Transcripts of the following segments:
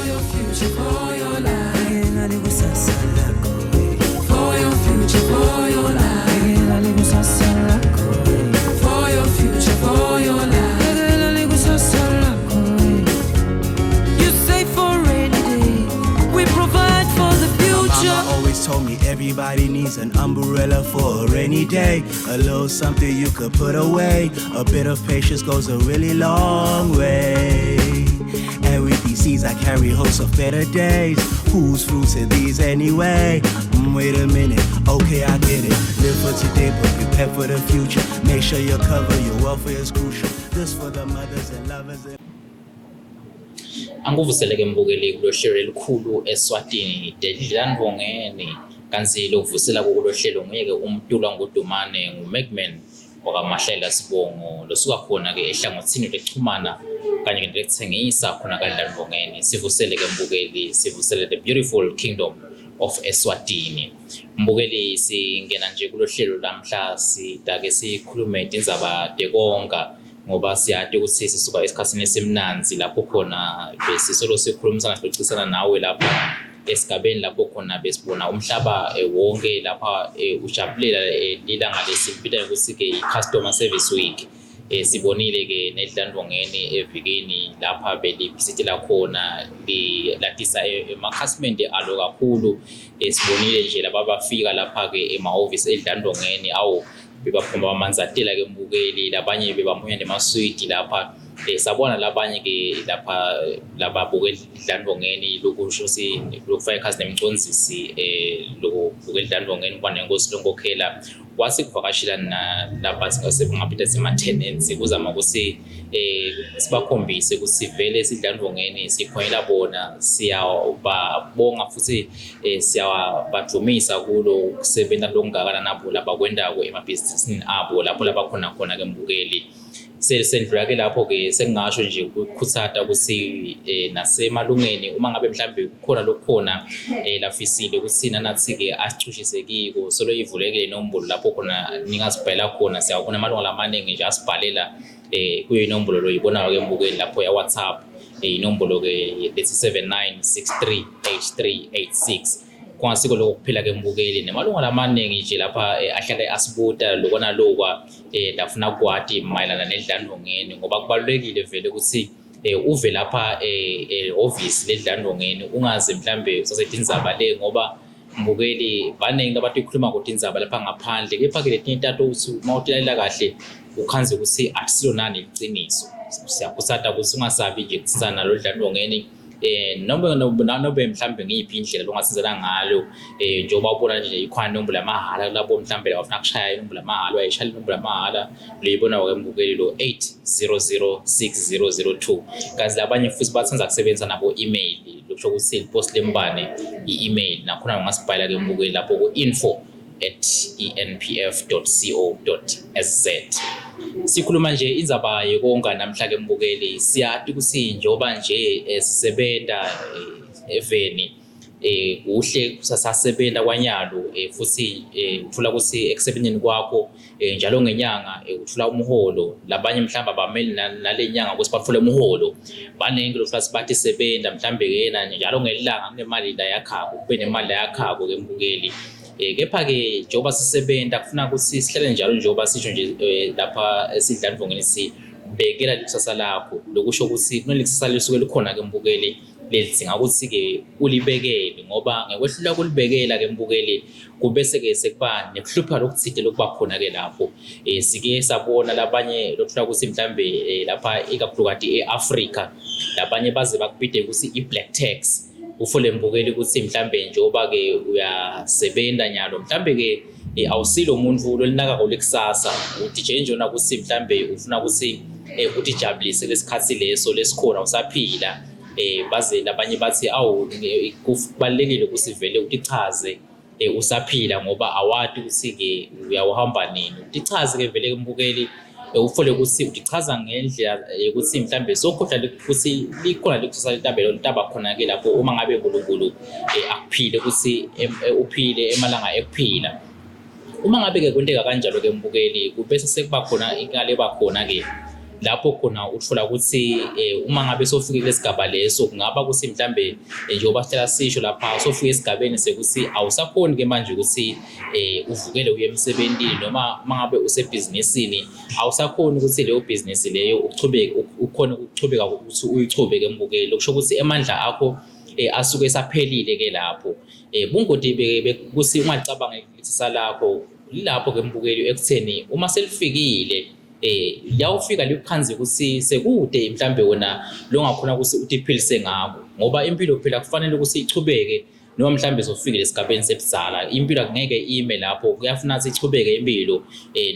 your future, for your life. Bhekela likusasa lakho, eh. For your future, for your life. Bhekela likusasa lakho, eh. For your future, for your life. Bhekela likusasa lakho, eh. You save for rainy day. We provide for the future. Mama always told me everybody needs an umbrella for a rainy day. A little something you could put away. A bit of patience goes a really long way. And with these seeds, I carry hopes of better days. Whose fruits are these anyway? Wait a minute, okay, I get it. Live for today, but prepare for the future. Make sure you cover your welfare is crucial. This for the mothers and lovers. And Angivuseleke mbukeli kulohlelo elikhulu eSwatini Dedlandvongeni kanti lokuvusela kulohlelo nguye-ke uMtulwa Ngudumane nguMacman wakaMahlela Sibongo losuka khona-ke ehlangothini lekuchumana kanye nelekuthengisa khona kaDlandvongeni. Sivuseleke mbukeli, sivusele the beautiful kingdom of Eswatini. Mbukeli, singena nje kulohlelo lamhla sidake sikhulume tindzaba tekonga ngoba siyati ukuthi sisuka esikhathini esimnandzi lapho khona besisolo sikhulumisana sixoxisana nawe lapha esigabeni lapho khona besibona umhlaba wonke lapha ujabulela lilanga lesibita ukuthi-ke i-customer service week. Sibonile-ke nedlandvongeni evikini lapha belibhisitela khona latisa emakhasimende alo kakhulu. Sibonile nje laba bafika lapha-ke emahhovisi edlandvongeni awu bebaphuma bamanzatela-ke mbukeli, labanye bebamunya nemaswidi lapha. Sabona labanye-ke lapha lababuke edlandvongeni lokusho ukuthi lokufaka ekhatsi nemcondzisi lokubuka edlandvongeni kuba nenkosi lonkokhela wasikuvakashela lapha singabita sema-tenants kuzama ukuthi sibakhombise ukuthi vele sidlandvongeni sikhonyela bona, siyababonga futhi siyabadvumisa kulo kusebenta lokungakanani nabo labakwentako emabhizinisini abo lapho labakhona khona-ke mbukeli. Sendlula-ke lapho-ke sengingasho nje ukukhuthata ukuthi nasemalungeni uma ngabe mhlambe kukhona lokukhona lafisile ukuthi nanathi-ke asichushise kiko solo ivulekile inombolo lapho khona ningasibhalela khona. Siyawubona amalunga lamaningi nje asibhalela kuyo inombolo lo yibonayo-ke mbukeli lapho ya-WhatsApp, inombolo-ke lethi 79638386. Kungasiko lokho kuphela ke mbukeli, nemalunga lamaningi nje lapha ahlale asibuta lokona lokwa lafuna kwati mayelana nedlandvongeni ngoba kubalulekile vele ukuthi uve lapha ehhovisi ledlandvongeni ungaze mhlambe usasetindzaba le ngoba mbukeli baningi abantu ikhuluma ngotindzaba lapha ngaphandle, kepha-ke letinye tato uthi uma utilalela kahle ukhandze ukuthi akusilo nani liciniso. Siyakhutsata ukuthi ungasabi nje kutsintsana nalo dlandvongeni noma nanobe mhlambe ngiyiphi indlela longatsintsana ngalo, njengoba ubona nje ikhona inombolo yamahhala kulabo mhlambe labafuna kushaya inombolo yamahhala, uyayishaya inombolo yamahhala loyibona-ke mbukeli lo 8006002. Kanti labanye futhi batsandza kusebenzisa nabo email, lokusho ukuthi liposi lembane i-email nakhona ungasibhalela-ke mbukeli lapho ku-info@enpf.co.sz. Sikhuluma nje indzaba yekonga namhla-ke mbukeli, siyati ukuthi njengoba nje sisebenta eveni kuhle sasebenza kwanyalo, futhi uthola ukuthi ekusebenzeni kwakho njalo ngenyanga uthola umholo. Labanye mhlawumbe abameli nale nyanga ukuthi bathole umholo, baningi lo futhi bathi sebenza mhlawumbe yena njalo ngelanga kunemali la yakhako, kube nemali la yakhako ke mbukeli. Kepha-ke njengoba sisebenza kufuna ukuthi sihlale njalo njengoba sisho nje lapha esidlandvongeni sibekela likusasa lakho, lokusho ukuthi kunelikusasa lisuke likhona-ke mbukeli lelidzinga ukuthi-ke ulibekele, ngoba ngekwehluleka kulibekela-ke mbukeli kubese-ke sekuba nekuhlupha lokuthide lokuba khona-ke lapho. Sike sabona labanye lokuthola ukuthi mhlambe lapha ikakhulukati e-Afrika labanye baze bakubide ukuthi i-black tax. Ufole mbukeli ukuthi mhlambe njengoba-ke uyasebenza nyalo mhlambe-ke awusilo umuntu lolinakako lekusasa, udije njena ukuthi mhlambe ufuna ukuthi utijabulise lesikhathi leso lesikhona usaphila. Baze labanye bathi awu kubalulekile ukuthi vele utichaze usaphila ngoba awati ukuthi-ke uyawuhamba nini. Utichaze-ke vele mbukeli, ufole ukuthi utichaza ngendlela yokuthi mhlambe sokhohlwa ukuthi likhona likusasa litabelo litaba khona-ke lapho uma ngabe uNkulunkulu akuphile ukuthi uphile emalanga ekuphila. Uma ngabe-ke kwenteka kanjalo-ke mbukeli, kubese sekuba khona inkinga leba khona-ke Lapho khona utfola kutsi uma ngabe sofike kulesigaba leso, kungaba kutsi mhlambe njengoba sihlala sisho lapha, sofike esigabeni sekuthi awusakhoni ke manje ukuthi uvukele uye emsebentini, noma uma ngabe usebhizinisini awusakhoni ukuthi leyo bhizinisi leyo uchubeke, ukhone ukuchubeka ukuthi uyichubeke mbukeli. Lokusho ukuthi emandla akho asuke esaphelile ke lapho. Bungoti bekuthi ungacabangi ikusasa lakho lilapho ke mbukeli, ekutheni uma selifikile liyawufika likukhanze ukuthi sekude mhlambe wena longakhona ukuthi utiphilise ngako, ngoba impilo phela kufanele ukuthi ichubeke. Noma mhlambe sofikile esigabeni sebudzala, impilo angeke ime lapho, kuyafuna ukuthi ichubeke impilo.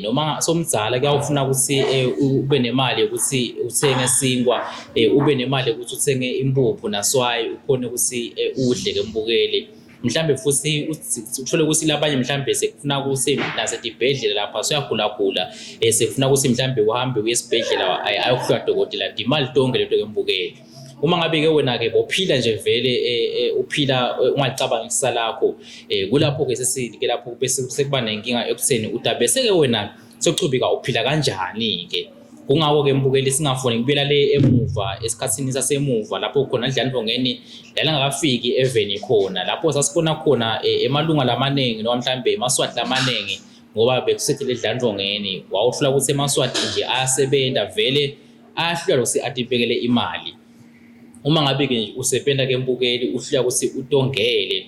Noma somdzala kuyawufuna ukuthi ube nemali yokuthi uthenge sinkwa, ube nemali yokuthi uthenge impuphu naswayi, ukhone ukuthi udle ke mbukeli. Mhlambe futhi uthole ukuthi labanye mhlambe sekufuna ukuthi nasetibhedlela lapha suyagulagula, sekufuna ukuthi mhlambe uhambe uye esibhedlela ayokuhlwa dokotela, imali tonke lento ke mbukeli. Uma ngabe ke wena ke bophila nje vele uphila ungacabangi ikusasa lakho, kulapho ke sesike lapho bese sekuba nenkinga ekutheni utabese ke wena sochubeka uphila kanjani ke. Kungako ke mbukeli singafuni kubuyela le emuva esikhathini sasemuva lapho khona Dlandlongeni lalingakafiki eveni khona, lapho sasibona khona emalunga lamaningi noma mhlambe emaswati lamaningi, ngoba bekusethi Dlandlongeni wawuthola ukuthi emaswati nje ayasebenza vele, ayahluleka ukuthi atibekele imali. Uma ngabe ke usebenta ke mbukeli uhluleka ukuthi utongele,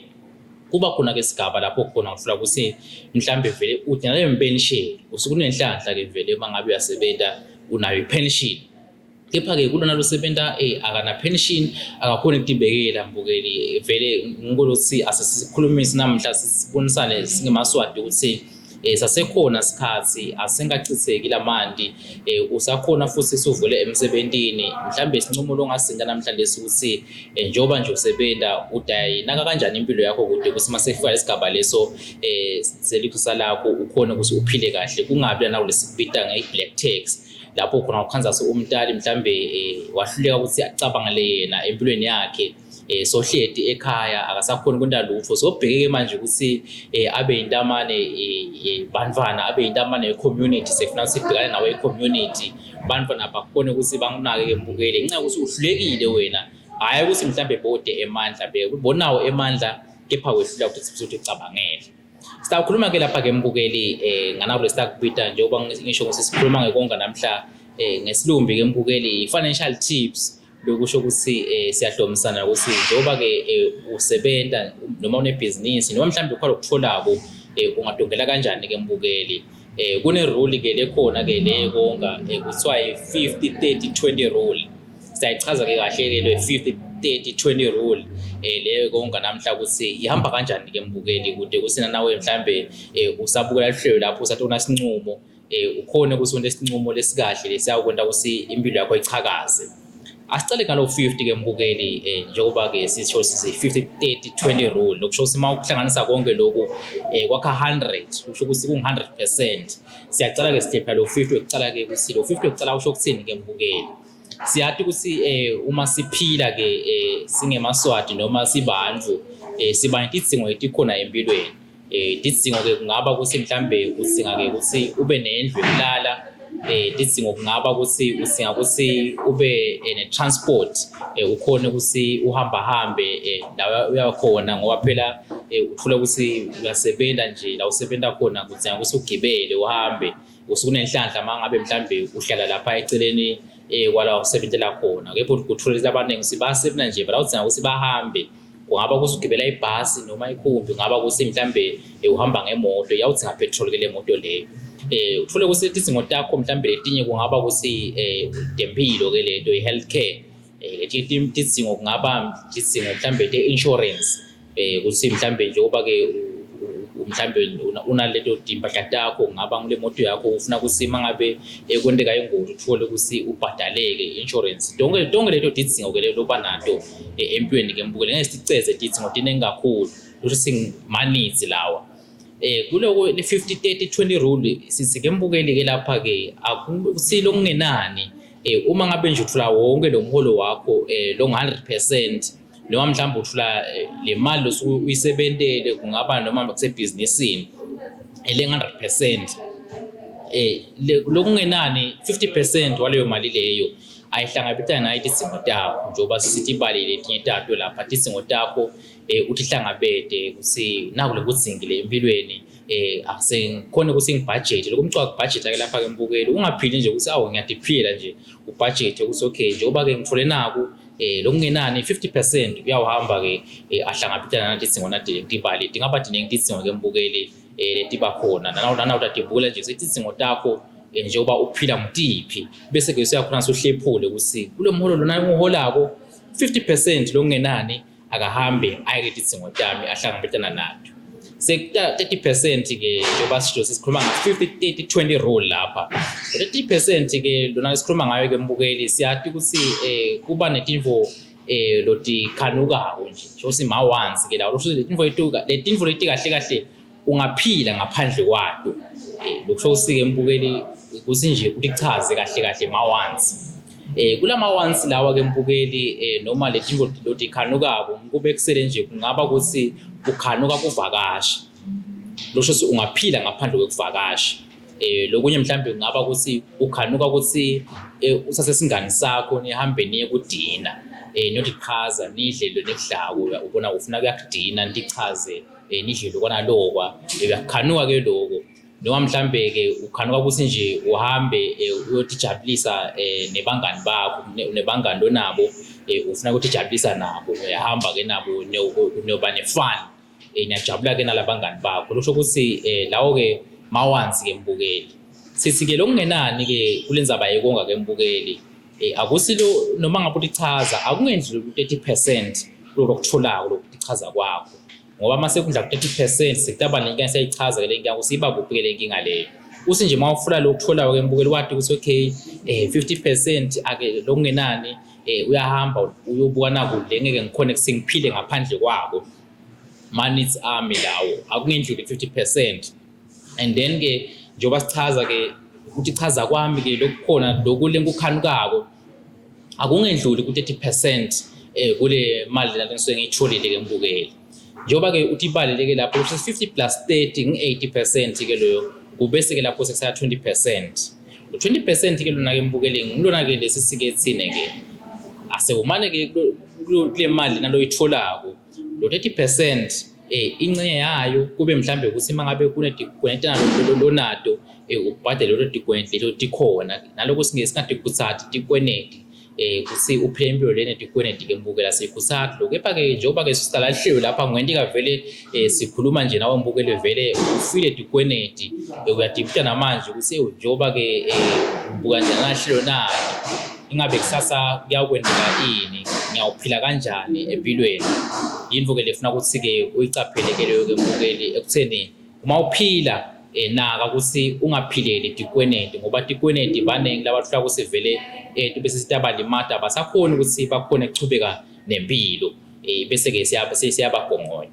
kuba khona ke sigaba lapho khona uthola ukuthi mhlambe vele uthi naleyo pension usuke unenhlanhla ke vele uma ngabe uyasebenta unayo ipension. Kepha ke kulona losebenta akana pension, akakhoni ukutibekela mbukeli vele. Ngikulokuthi asisikhulumisi namhla, sibonisane singemaswati ukuthi sasekhona sikhathi, asengachitheki lamanti, usakhona futhi suvule emsebentini. Mhlambe isinqumo longasinda namhlanje ukuthi njengoba nje usebenta udayinaka kanjani impilo yakho kude ukuthi mase kufika lesigaba leso selikusasa lakho ukhona ukuthi uphile kahle, kungabi lana kulesikubita nge-black tax, lapho khona ukhanza umntali mhlambe wahluleka ukuthi acabangele yena empilweni yakhe, sohleti ekhaya akasakhoni kwenta lutho. Sobheke manje ukuthi abe intamane bantwana, abe intamane ye-community, sefuna ukuthi sibhekane nawe i-community, bantwana bakhone ukuthi bangunake ke mbukeli, ngenxa yokuthi uhlulekile wena. Hhayi ukuthi mhlambe bode emandla, bonawo emandla, kepha wehluleka ukuthi ucabangele. Sitawukhuluma ke lapha ke mbukeli nganako lesakubita njengoba ngisho ukuthi sikhuluma ngekonga namhla ngesilumbi ke mbukeli, financial tips. Lokusho ukuthi siyahlomisana ukuthi njengoba ke usebenta noma unebhizinisi noma mhlawumbe ukhona okutholako, ungadongela kanjani ke mbukeli. Kune rule ke lekhona ke le konga, kuthiwa i-50 30 20 rule. Siyayichaza ke kahle ke le 50 30 20 rule leyo konga namhla ukuthi ihamba kanjani ke mbukeli, kude kusina nawe mhlambe usabukela lihlelo lapho usathola isinqumo, ukhona ukuthi wente isinqumo lesikahle lesiyakwenta ukuthi impilo yakho ichakaze. Asicale ngalo 50 ke mbukeli, njengoba ke sisho sithi 50 30 20 rule, lokusho ukuthi uma ukuhlanganisa konke lokhu kwakha 100, kusho ukuthi kungu 100%. Siyacala ke sihlepha lo 50 wekucala ke, ukuthi lo 50 wekucala usho ukuthini ke mbukeli. Siyathi ukuthi uma siphila ke singemaswati noma sibantu, siba netidzingo letikhona empilweni. Tidzingo ke kungaba ukuthi mhlambe udzinga ke ukuthi ube nendlu yokulala, tidzingo kungaba ukuthi udzinga ukuthi ube ne-transport, ukhone ukuthi uhamba hambe la uyakhona, ngoba phela uthole ukuthi uyasebenza nje, la usebenta khona kudzinga ukuthi ugibele uhambe. Usuke unenhlanhla uma ngabe mhlambe uhlala lapha eceleni kwala usebentela khona, kepha uthole ukuthi abaningi ukuthi bayasebenza nje balawudzinga ukuthi bahambe, kungaba ukuthi ugibela ibhasi noma ikhumbi, kungaba ukuthi mhlambe uhamba ngemoto, iyawudzinga petrol ke le moto leyo. Uthole ukuthi tidzingo takho mhlambe letinye kungaba ukuthi tempilo ke lento i-healthcare, letinye tidzingo kungaba tidzingo mhlambe te-insurance, ukuthi mhlambe njengoba ke mhlambe unaleto timpahla takho, kungaba ngule moto yakho, ufuna ukuthi uma ngabe kwenteka ingozi uthole ukuthi ubhadaleke i-insurance. Tonke leto tidzingo ke leto loba nato empilweni ke mbukeli, ngeke siceze tidzingo tiningi kakhulu, kusho ukuthi maninzi lawa. Kuloko le 50 30 20 rule sithi ke mbukeli ke lapha ke akusilo kungenani uma ngabe nje uthola wonke lo mholo wakho lo 100%, noma mhlawumbe uthola le mali losuke uyisebentele, kungaba noma kusebhizinisini ele 100%. Lokungenani 50% waleyo mali leyo ayihlangabetana nayo tidzingo takho, njengoba sesitibalile letinye tato lapha tidzingo takho, utihlangabete kutsi naku lekudzingile empilweni. Akusengikhona ukuthi ngibhajethe lokho umcwa kubhajetha ke lapha ke mbukeli, ungaphili nje ukuthi awu ngiyadiphila nje, ubhajethe ukuthi okay, njengoba ke ngithole naku, lokungenani 50% uyawuhamba ke, ahlangabetana natidzingo nati tibali tingaba tiningi tidzingo ke mbukeli, letiba khona nana utatibukela nje setidzingo takho, njengoba uphila ngutiphi, bese ke usuyakhona suhlephule ukuthi kulo mholo lona engiwuholako 50% lokungenani akahambe aye tidzingo tami ahlangabetana nato. Sekuta 30% ke, njengoba sisho sisikhuluma nga 50 30 20 rule lapha. 30% ke lona esikhuluma ngayo ke mbukeli, siyati ukuthi kuba netinfo lotikhanukako nje, njengoba ma wants ke lawo, lusho letinfo letuka letinfo leti kahle kahle ungaphila ngaphandle kwato. Lokusho ukuthi ke mbukeli ukuthi nje utichaze kahle kahle ma wants. Kulama wants lawa ke mbukeli, noma letinfo lotikhanukako, kube kusele nje kungaba ukuthi ukhanuka kuvakasha, losho ukuthi ungaphila ngaphandle kwekuvakasha. Lokunye mhlambe kungaba ukuthi ukhanuka ukuthi usase singani sakho nihambe niye kudina, niyotichaza nidle lo nekudlako, ubona ufuna kuyakudina nichaze, nidle lokwana lokwa, uyakhanuka ke lokho. Noma mhlambe ke ukhanuka ukuthi nje uhambe uyotijabulisa nebangani bakho, nebangani lonabo, ufuna ukutijabulisa nabo, uyahamba ke nabo niyoba ne-fun, niyajabula ke nalabangani bakho, lusho ukuthi lawo ke mawansi ke mbukeli. Sithi ke lokungenani ke kulendzaba yekonga ke mbukeli, akusilo noma ngabe utichaza akungendluli ku-30% kuloko lokutholako lokutichaza kwakho, ngoba mase kudla ku-30% sekutaba nenkinga. Siyayichaza ke le nkinga ukuthi iba kuphi ke le nkinga leyo. Uthi nje uma ufuna lokutholako ke mbukeli, wati ukuthi okay, 50% ake lokungenani, uyahamba uyobuka naku le ngeke ngikhone ukuthi ngiphile ngaphandle kwako, ma-needs ami lawo akungendluli 50%. And then ke njengoba sichaza ke ukuthi chaza kwami ke lokukhona lokhu lenkukhanukako akungendluli ku-30% kule mali lena engisuke ngiyitholile ke mbukeli. Njengoba ke uthi ibalele ke lapho ukuthi 50 plus 30 ngi-80% ke loyo, kubese ke lapho sekusaya 20%. U-20% ke lona ke mbukeli ngilona ke lesi sike thine ke asewumane ke kule mali naloyitholako lo 30%, ingxenye yayo kube mhlambe ukuthi uma ngabe kunetikweleti lonato, ubhadale leto tikweleti leto tikhona. Naloko singeke singatikhutsati tikweneti, kutsi uphile impilo lena tikweneti ke mbukela, sikhutsati lokho. Kepha-ke njengoba-ke sicala lihlelo lapha kungenteka vele, sikhuluma nje nawe mbukeli, vele ufile tikweneti, uyatibuta namanje ukuthi njengoba-ke ubuka nje nalahlelo nani, ingabe kusasa kuyawukwenzeka ini, ngiyawuphila kanjani empilweni. Yintfo-ke lefuna ukuthi-ke uyicaphele-ke leyo-ke mbukeli, ekutheni uma uphila, naka ukuthi ungaphileli tikweneti, ngoba tikweneti baningi labatfola ukuthi vele, bese sitabalimata, abasakhoni ukuthi bakhone kuchubeka nempilo, bese-ke siyabagongonya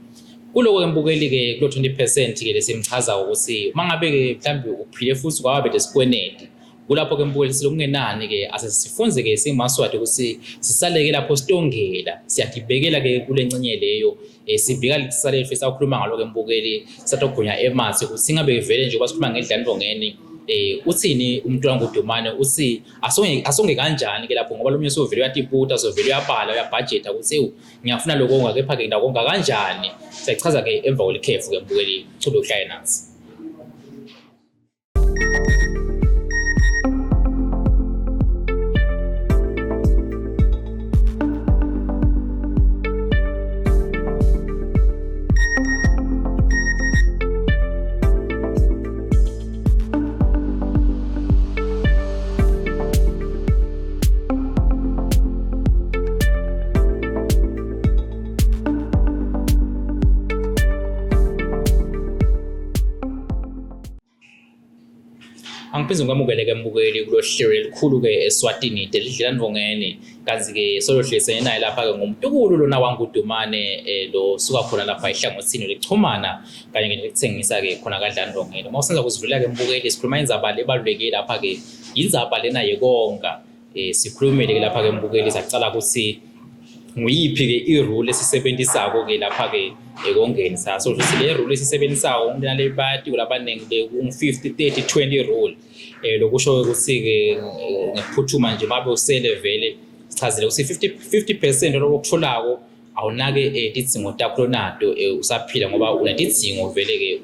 kuloko-ke mbukeli-ke. Kulo 20% ke lesimchaza ukuthi uma ngabe-ke mhlawumbe uphile futhi kwaba lesikweneti, kulapho-ke mbukeli silokungenani-ke asesifunze-ke singumaswati ukuthi sisaleke lapho sitongela, siyagibekela-ke kule ncenye leyo, sibhika likusale sakhuluma ngalo-ke mbukeli, satogwinya emathe ukuthi singabe vele njengoba sikhuluma ngedlandlongeni, uthini umuntu wangudumane, uthi asonge kanjani ke lapho, ngoba lo munye sovele uyatiputa, sovele uyabala, uyabhajetha ukuthi ewu ngiyafuna lokonga, kepha-ke ngidakonga kanjani. Siyachaza-ke emva kwelikhefu ke mbukeli, chube uhlale nathi. Angiphinde ngikwamukele-ke mbukeli kulo hlelo elikhulu-ke eSwatini Delidlela Ndvongeni, kanti-ke solohlelesene naye lapha-ke ngumtukulu lona wangudumane, lo suka khona lapha ehlangothini lekuchumana kanye nekuthengisa-ke khona kaDlandvongeni. Uma usenza kuzivulela-ke mbukeli, sikhuluma indzaba lebalulekile lapha-ke, yindzaba lena yekonga. Sikhulumile-ke lapha-ke mbukeli, sacala ukuthi nguyiphi-ke i-rule esisebentisako-ke lapha-ke ekongeni, saso ukuthi le rule esisebenzisako umuntu nale bayatiko labaningi le ku-50 30 20 rule. Lokusho ukuthi-ke ngekuphuthuma nje babe usele vele sichazele ukuthi 50% lokutholako awunake tidzingo takho lonato usaphila ngoba unetidzingo vele-ke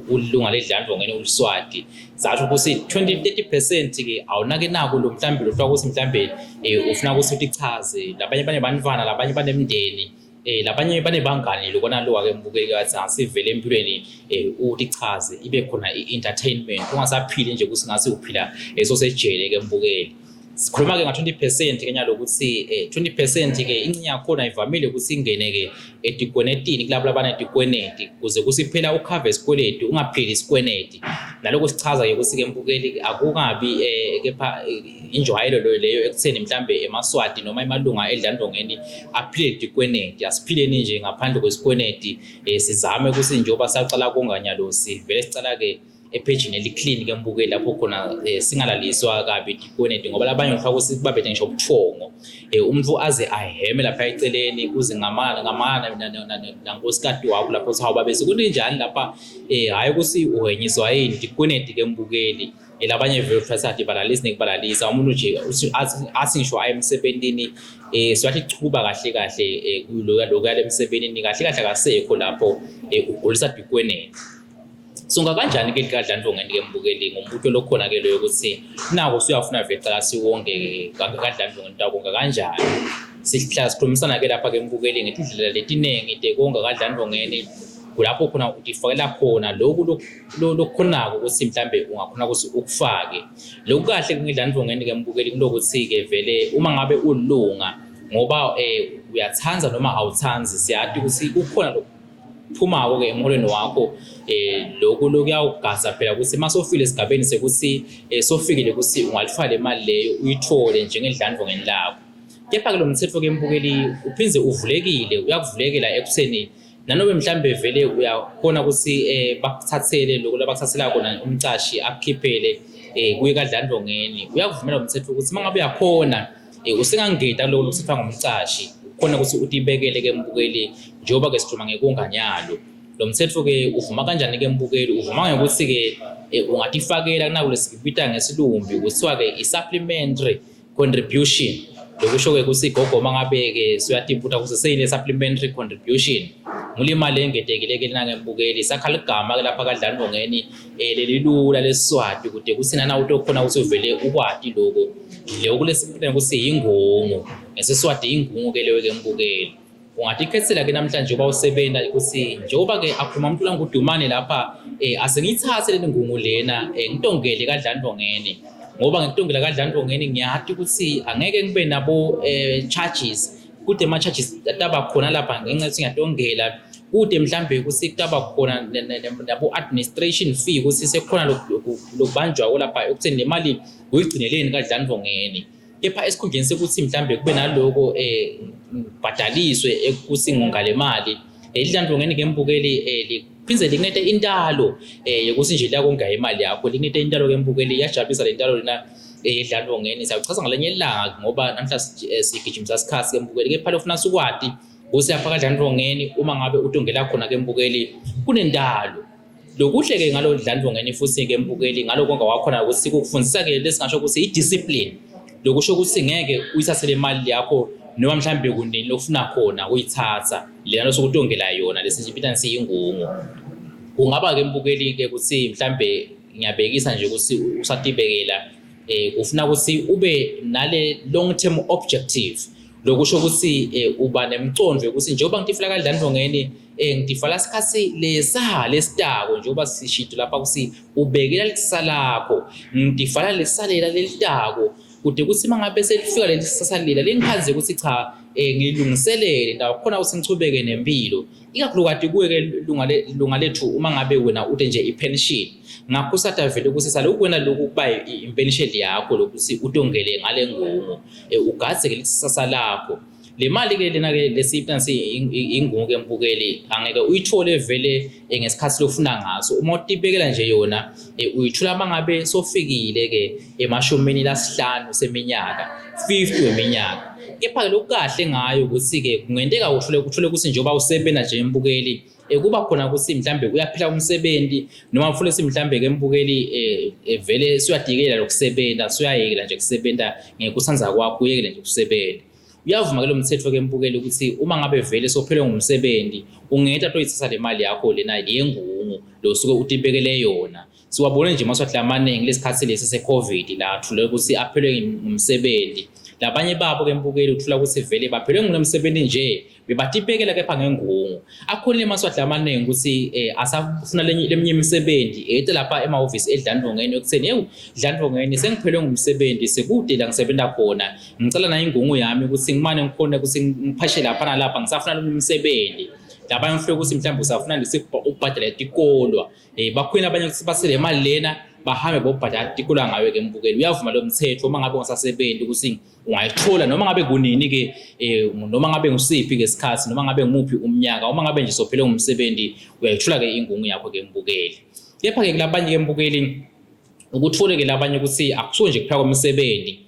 ulunga ledlandlongeni uliswati. Zasho ukuthi 20 30% ke awunake nako lo mhlambe lo ukuthi mhlambe ufuna ukuthi utichaze, labanye banebantwana, labanye banemndeni, labanye banebangani lokona lo ake mbukeli kathi asivele empilweni utichaze ibe khona i-entertainment, ungasaphili nje ukuthi ngathi uphila sosejele ke mbukeli. Sikhuluma ke nga-20% ke nyalo ukuthi 20% ke ingxenye yakhona ivamile ukuthi ingene ke etikwenetini kulabo labanetikweneti kuze kuthi phela ukhave isikweletu ungaphili isikweneti. Naloko sichaza ke ukuthi ke mbukeli akukabi kepha injwayelo leyo ekutheni mhlambe emaSwati noma emalunga edlandlongeni aphile tikweneti. Asiphileni nje ngaphandle kwesikweneti, sizame ukuthi njengoba saqala konganyalo sivele sicala ke ephejini eli-clean ke mbukeli lapho khona singalaliswa kabi tikweneti ngoba labanye ngifaka ukuthi kubabethe ngisho ubuthongo, umuntu aze aheme lapha eceleni kuze ngamana nankosikati wakho lapho uthi hawu babe sekunenjani lapha, hhayi ukuthi uhenyiswa yini tikweneti ke mbukeli. Labanye vele uthatha balalisi nekubalalisa umuntu nje athi ngisho aye emsebentini, siwathi chuba kahle kahle kuloya emsebentini kahle kahle akasekho lapho, ugulisa tikweneti. Songa kanjani ke likadlandlongeni ke mbukeli ngombuto lokhona ke loyo ukuthi nako usuyafuna vele cala siwonke kadlandlongeni takonga kanjani. Sihlala sikhulumisana ke lapha ke mbukeli ngetindlela letiningi tekonga kadlandlongeni, kulapho khona utifakela khona lokhu lokukhonako ukuthi mhlambe ungakhona ukuthi ukufake. Lokhu kahle ngidlandlongeni ke mbukeli kulokuthi ke vele uma ngabe ulunga ngoba uyathanda noma awuthandi, siyati ukuthi kukhona phumako ke emholweni wakho, lokhu lokuyawugaza phela ukuthi masofile esigabeni sekuthi sofikile ukuthi ungalifaka le mali leyo uyithole njengendlandlongeni lakho. Kepha ke lo mthetho ke mbukeli uphindze uvulekile, uyakuvulekela ekutheni nanobe mhlambe vele uyakhona ukuthi bakuthathele lokhu labakuthathela kona umcashi akukhiphele kuye kadlandlongeni, uyakuvumela lo mthetho ukuthi mangabe uyakhona usengangeda kuloko lokuthethwa ngumcashi, ukhona ukuthi utibekele ke mbukeli njengoba ke sikhuluma ngekunganyalo. Lo mthetho ke uvuma kanjani ke mbukeli? Uvuma ngokuthi ke ungatifakela kunaku lesikubita ngesilumbi kuthiwa ke i-supplementary contribution. Lokusho ke ukuthi gogo mangabe ke suyatibuta ukuthi seyine supplementary contribution, ngule mali engetekile ke lena ngembukeli sakha ligama ke lapha kadlandlongeni lelilula leSiswati kude kuthi nana utokhona ukuthi uvele ukwati lokho lokhu lesikubita ukuthi yingungu ngeSiswati, ingungu ke leyo ke mbukeli. Ungatikhethela ke namhlanje uba usebenza ukuthi njengoba ke akhuluma umuntu langudumane lapha, asengiyithathe le ngungu lena, ngitongele kadlandlongeni ngoba ngitongela kadlandlongeni ngiyati ukuthi angeke ngibe nabo charges kude ama charges ataba khona lapha ngenxa yokuthi ngiyatongela kude mhlambe ukuthi kutaba khona nabo administration fee ukuthi sekukhona lokubanjwako lapha ekutheni le mali uyigcineleni kadlandlongeni. Kepha esikhundleni sekuthi mhlambe kube naloko ngibhadaliswe ekuthi ngonga le mali, idlandlongeni ke mbukeli liphindze likunete intalo yokuthi nje liyakonga imali yakho, likunete intalo ke mbukeli. Iyajabulisa le ntalo lena edlandlongeni, siyakuchaza ngalenye ilanga ngoba namhla sigijimisa isikhathi ke mbukeli. Kepha lofuna sikwati ukuthi lapha kadlandlongeni uma ngabe utongela khona ke mbukeli kunentalo. Lokuhle ke ngalo dlandlongeni futhi ke mbukeli ngalo konga wakhona ukuthi sikufundisa ke lesingasho ukuthi i-discipline, lokusho ukuthi ngeke uyithathe le mali yakho noma mhlambe kunini lokufuna khona uyithatha lena losukutongela yona lesibita siyingungu. Kungaba ke mbukeli ke ukuthi mhlambe ngiyabekisa nje ukuthi usatibekela ufuna ukuthi ube nale long term objective, lokusho ukuthi uba nemcondo ukuthi njengoba ngitifula kadlandlongeni ngitifala isikhathi lesa lesitako njengoba sishido lapha ukuthi ubekela likusasa lakho, ngitifala lesalela lelitako kude ukuthi mangabe selifika leli kusasa lela lingikhanze ukuthi cha, ngilungiselele ndawo khona ukuthi ngichubeke nempilo, ikakhulukati kuwe ke lunga lethu uma ngabe wena ute nje i-pension. Ngakho usada vele ukuthi salokuwena lokhu kuba impenisheli yakho lokuthi utongele ngale ngungu, ugadze ke likusasa lakho. Le mali ke lena ke lesiyiplansi ingungu ke mbukeli angeke uyithole vele eh, ngesikhathi lofuna ngaso. Uma utibekela nje yona eh, uyithola mangabe sofikile ke emashumini lasihlanu seminyaka, 50 weminyaka. Kepha ke lokukahle ngayo ukuthi ke kungenteka uthole uthole ukuthi njengoba usebenza nje embukeli eh, kuba khona ukuthi mhlambe uyaphila umsebenzi noma ufuna ukuthi mhlambe ke mbukeli eh, eh, vele suyadikela lokusebenza suyayekela nje kusebenza ngekusanza kwakho uyekele nje ukusebenza. Uyavuma ke lo mthetho ke mbukeli ukuthi uma ngabe vele sophelwe ngumsebenzi ungeta toyithatha le mali yakho lena yengungu lo suke utibekele yona. Siwabone nje amaswati amaningi lesikhathi lesi se-COVID la thule ukuthi aphelwe ngumsebenzi. Labanye babo ke mbukeli uthola ukuthi vele baphelwe ngulo msebenzi nje bebatibekela kepha ngengungu. Akhona amaswati amaningi ukuthi eh, asafuna leminye imisebenzi ete lapha emahhovisi eDlandlongeni ekutheni ewu Dlandlongeni sengiphelwe ngumsebenzi sekude la ngisebenza khona ngicela nayo ingungu yami ukuthi ngimane ngikhone ukuthi ngiphashe lapha nalapha ngisafuna leminye imisebenzi. Labanye ufike ukuthi mhlawumbe usafuna ukubhadala etikolwa eh bakhona abanye ukuthi basele imali lena bahambe bobhadala tikolwa ngayo ke mbukeli. Uyavuma lo mthetho uma ngabe ungasasebenzi ukuthi ungayithola noma ngabe kunini ke eh, noma ngabe ngusiphi ke sikhathi noma ngabe ngumuphi umnyaka uma ngabe nje sophele ngumsebenzi uyayithola ke ingungu yakho ke mbukeli. Kepha ke kulabanye ke mbukeli ukuthole ke labanye ukuthi akusuke nje kuphela komsebenzi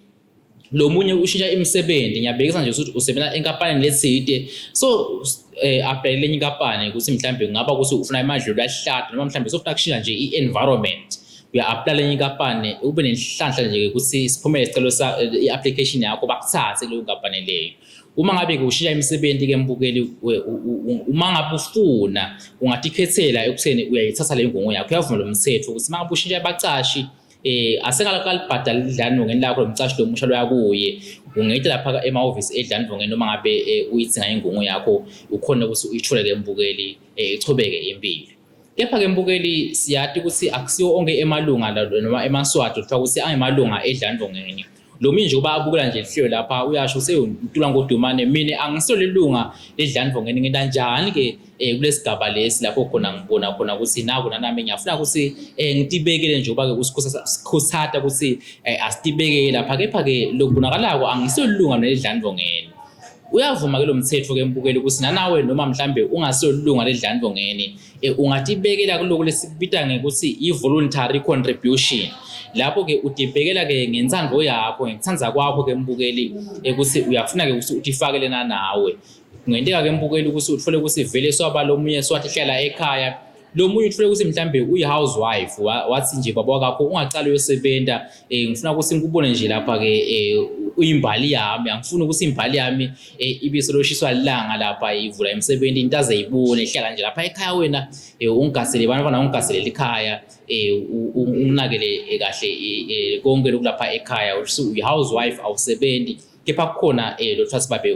lo munye ushintsha imisebenzi ngiyabhekisa nje ukuthi usebenza enkampanini lethide so eh abheke lenye inkampani ukuthi mhlambe kungaba ukuthi ufuna imadlelo ahlada noma mhlambe sofuna kushintsha nje i-environment uya-apply lenye inkampani ube nenhlanhla nje ukuthi siphumele isicelo sa i-application yakho bakuthathe kuleyo nkampani leyo. Uma ngabe ushintsha imisebenzi ke mbukeli uma ngabe ufuna ungatikhethela ekutheni uyayithatha le ngungu yakho. Uyavuma lo mthetho ukuthi uma ngabe ushintsha abacashi eh asengakalibhadali idlandlongeni lakho lo mcashi lo musha loya kuye ungeta lapha emahhovisi edlandlongeni noma ngabe eh, uyithenga ingungu yakho ukhona ukuthi uyithole ke mbukeli eh, ichubeke impilo. Kepha ke mbukeli siyati ukuthi akusiwo onke emalunga noma emaswati kuthiwa ukuthi angemalunga edlandlongeni. Lo munye nje uba abukela nje lihlelo lapha uyasho usewuntula ngodumane mina angisilo lilunga ledlandlongeni ngenta njani ke eh, kulesigaba lesi lapho khona ngibona khona ukuthi naku nanami ngiyafuna ukuthi eh, ngitibekele nje uba ke usikhuthatha ukuthi eh, asitibekele lapha kepha ke lokubonakalako angisilo lilunga neledlandlongeni. Uyavuma ke lo mthetho ke mbukeli ukuthi nanawe noma mhlambe ungasolunga ledlandlongeni eh, ungatibekela kuloko lesikubita ngekuthi i-voluntary contribution lapho ke utibekela ke ngentsandvo yakho ngekutsandza kwakho ke mbukeli ukuthi uyafuna ke ukuthi utifakele nanawe. Kungenteka ke mbukeli ukuthi uthole ukuthi vele swaba lomunye swathi hlala ekhaya lo munye uthole ukuthi mhlambe uyi-housewife wathi nje baba wakho ungacala uyosebenta eh ngifuna ukuthi ngikubone nje lapha ke eh uyimbali yami angifuni ukuthi imbali yami eh, ibe seloshiswa lilanga lapha ivula imisebenzi into aze ibone ihlala nje lapha ekhaya wena eh, ungigasele bantwana ungigasele likhaya eh unginakele eh, kahle eh, konke lokulapha ekhaya uyi-housewife awusebenzi kepha kukhona lo trust babe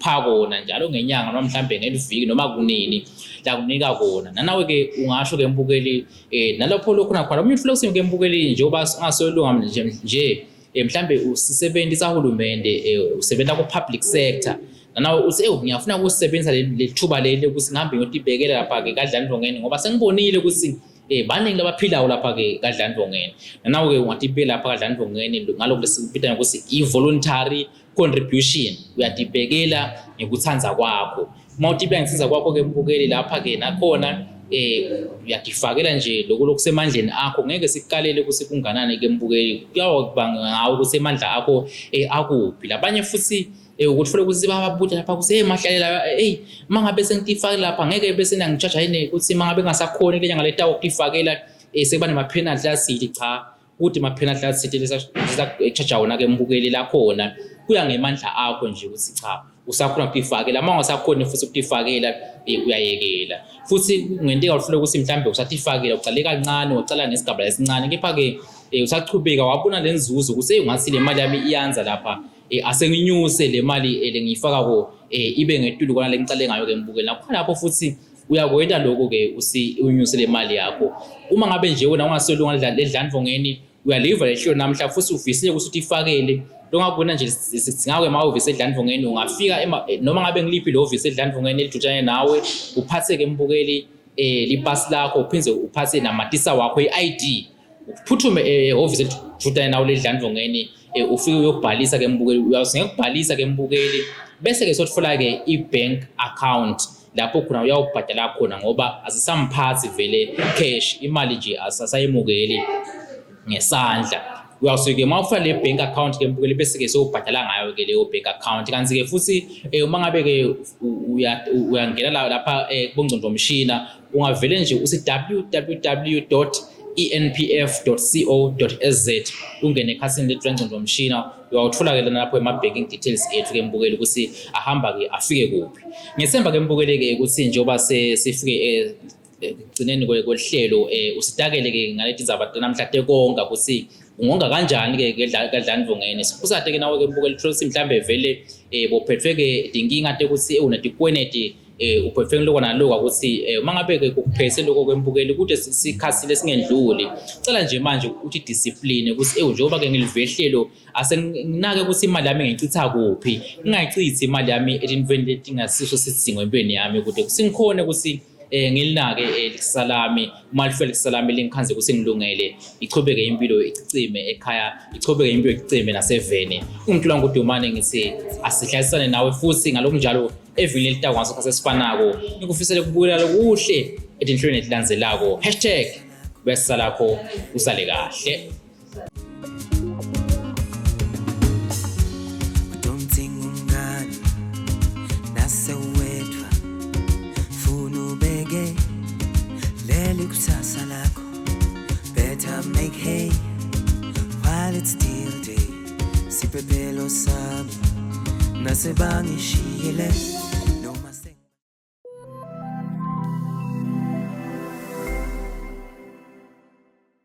pha kona njalo ngenyanga noma mhlambe ngeliviki noma kunini la kunika kona nanawe ke ungasho ke mbukeli eh nalapho lokho nakhona umuntu ufuna ke mbukeli njengoba ungasolunga nje nje eh, mhlambe usisebenzi sahulumende eh, usebenza ku public sector nanawe uthi ewu ngiyafuna ukusebenzisa leli thuba leli ukuthi ngihambe ngiyotibekela lapha ke kadlandlongeni ngoba sengibonile ukuthi eh baningi labaphilayo lapha ke kadlandlongeni nanawe ke ungatibekela lapha kadlandlongeni ngalokho lesikubita ngokuthi i-voluntary contribution uyatibhekela ngekuthanda kwakho uma utibeka ngekuthanda kwakho ke mbukeli lapha ke nakhona eh uyatifakela nje lokho lokusemandleni akho ngeke sikukalele ukuthi kunganani ke mbukeli kuyakuba ngawo ukuthi emandla akho eh akuphi labanye futhi eh ukuthola ukuthi bababuta lapha ukuthi hey mahlalela hey mangabe sengitifake lapha ngeke bese nangichaja yini ukuthi mangabe ngasakhoni lenyanga letawo ukutifakela eh sekuba nema penalty asili cha Kude maphela hlathi lesa-charge wona ke mbukeli lakhona kuya ngemandla akho nje ukuthi cha usakhona ukutifakela uma ungasakhoni futhi ukutifakela eh, uyayekela futhi kungenteka ufune ukuthi mhlawumbe usatifakela ucale kancane wacala ngesigaba esincane kepha-ke eh, usachubeka wabona le nzuzo ukuthi eyi ungathi le mali yami iyanza lapha eh, asenginyuse le mali lengiyifakako ibe ngetulu kwana lengicale ngayo-ke mbukeli nakhona lapho futhi uyakwenta lokho-ke unyuse le mali yakho uma ngabe nje wena ungaselunga ledlandvongeni uyaliva lehlelo namhla futhi ufisile ukuthi utifakele longakubona nje singakwe emahhovisi edlandvongeni ungafika noma ngabe ngiliphi le hhovisi edlandvongeni elidutshane nawe uphatheke mbukeli eh lipasi lakho uphinde uphathe namatisa wakho i-ID. Uphuthume ehhovisi elidudane nawe ledlandvongeni ufike uyobhalisa ke mbukeli. Uyawusinge kubhalisa ke mbukeli, bese ke sotfola ke i-bank account lapho khona uyawubhadala khona, ngoba asisamphathi vele cash, imali nje asasayimukeli ngesandla. Uyawusuke uma ufuna le bank account ke mbukeli, bese ke sewubhadala ngayo ke leyo bank account. Kanti ke futhi uma ngabe ke uyangena lapha kubongcondvomshina, ungavele nje uthi www.enpf.co.za, ungene ekhasini lethu lengcondvomshina, uyawuthola ke lapho ema-banking details ethu ke mbukeli, ukuthi ahamba ke afike kuphi. Ngethemba ke mbukeli ke ukuthi njengoba sifike ekugcineni kwehlelo, usitakele ke ngaleti ndzaba namhla tekonga, ukuthi ungonga kanjani ke kadlandvongeni. Siphusate ke nawe ke mbukeli, uthola ukuthi mhlambe vele bophethwe ke tinkinga tekuthi unetikweleti, uphethwe ngiloko naloko, ukuthi uma ngabe ke kukuphethe lokho kwembukeli kude sikhathi lesingendluli, cela nje manje uthi discipline ukuthi njengoba ke ngilivehlelo, asenginake ukuthi imali yami ngiyichitha kuphi, ngingayichithi imali yami etintweni letingasiso sidingo empilweni yami, ukuze singikhone ukuthi ngilinake likusasa lami. Uma lifika likusasa lami, lingikhanze ukuthi ngilungele, ichubeke impilo icicime ekhaya, ichubeke impilo icicime naseveni. Ungitshela ngudumane, ngithi asihlalisane nawe futhi ngalokunjalo evini elitako ngaso sikhathi esifanako. Ngikufisele kubukela lokuhle etinhlelweni letilandzelako. #Besisalakho, usale kahle. Utomthinga umngani nasewedwa, funa ubeke leli kusasa lakho. Better make hay while it's still day. Siphephelo sami nasebangishiyile.